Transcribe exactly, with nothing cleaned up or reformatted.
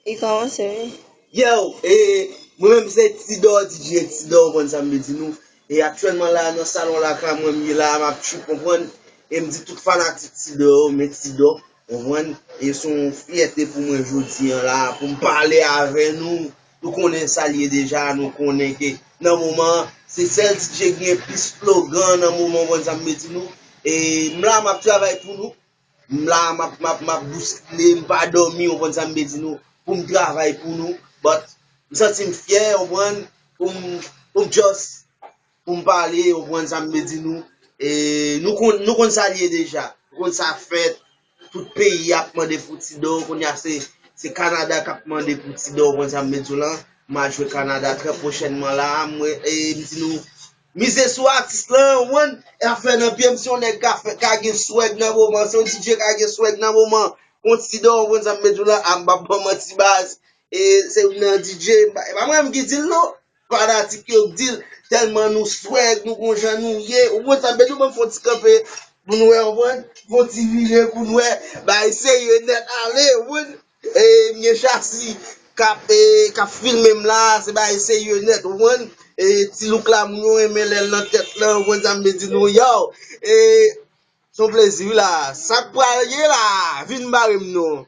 Li kòmanse, wi. Yo, e, mwen menm se Tidor, D J Tidor, ou konprann sa m vle di nou. E aktyèlman la, nan salon lakay mwen m ye la, m ap trip, konprann. E m di tout fanatik Tidor, men Tidor, konprann. E se yon fyète pou mwen jodi an la, pou m pale avè nou. Nou konnen sa l ye deja, nou konnen ke nan moman an, se sèl D J ki gen plis slogan nan moman, ou konprann sa m vle di nou. E m la, m ap travay pou nou. M la, m ap, m ap, m ap bouskile, m pa dòmi, ou konprann sa m vle di nou, pou m travay pou nou. But, m santi m fyè, ou konprann, pou m, pou m just, pou m pale, ou konprann sa m vle di nou. E nou konn, nou konn sa l ye deja. Nou konn sa fèt. Tout peyi ap mande pou Tidor. Kounye a se, se Kanada k ap mande pou Tidor, ou konprann sa m vle di w lan. M a jwe Kanada trè pwochènman la. Mwen, e m di nou, mize sou atis lan, ou konprann? E afè nan pye m, se yon nèg ka fè, ka gen swag nan moman, se yon D J ka gen swag nan moman. Yon Tidor, ou konprann sa m vle di w lan, a m p ap ban manti baz. E se youn nan D J, e pa mwen menm ki di l non. Fanatik yo k di l, tèlman nou swag, nou gon jan nou ye. Ou konprann sa m vle di w, ban m fè yon ti kanpe pou nou wè, ou konprann? Fè yon ti vire pou nou wè. Bay serye nèt ale, ou konprann? E m gen Chasi k ap, e, k ap filme m la, se bay serye nèt, ou konprann? E ti look la, moun yo renmen lè l nan tèt lan, ou konprann sa m vle di nou, yo. E se yon plezi, wi la. Sa k pral ye la, vin bare m non.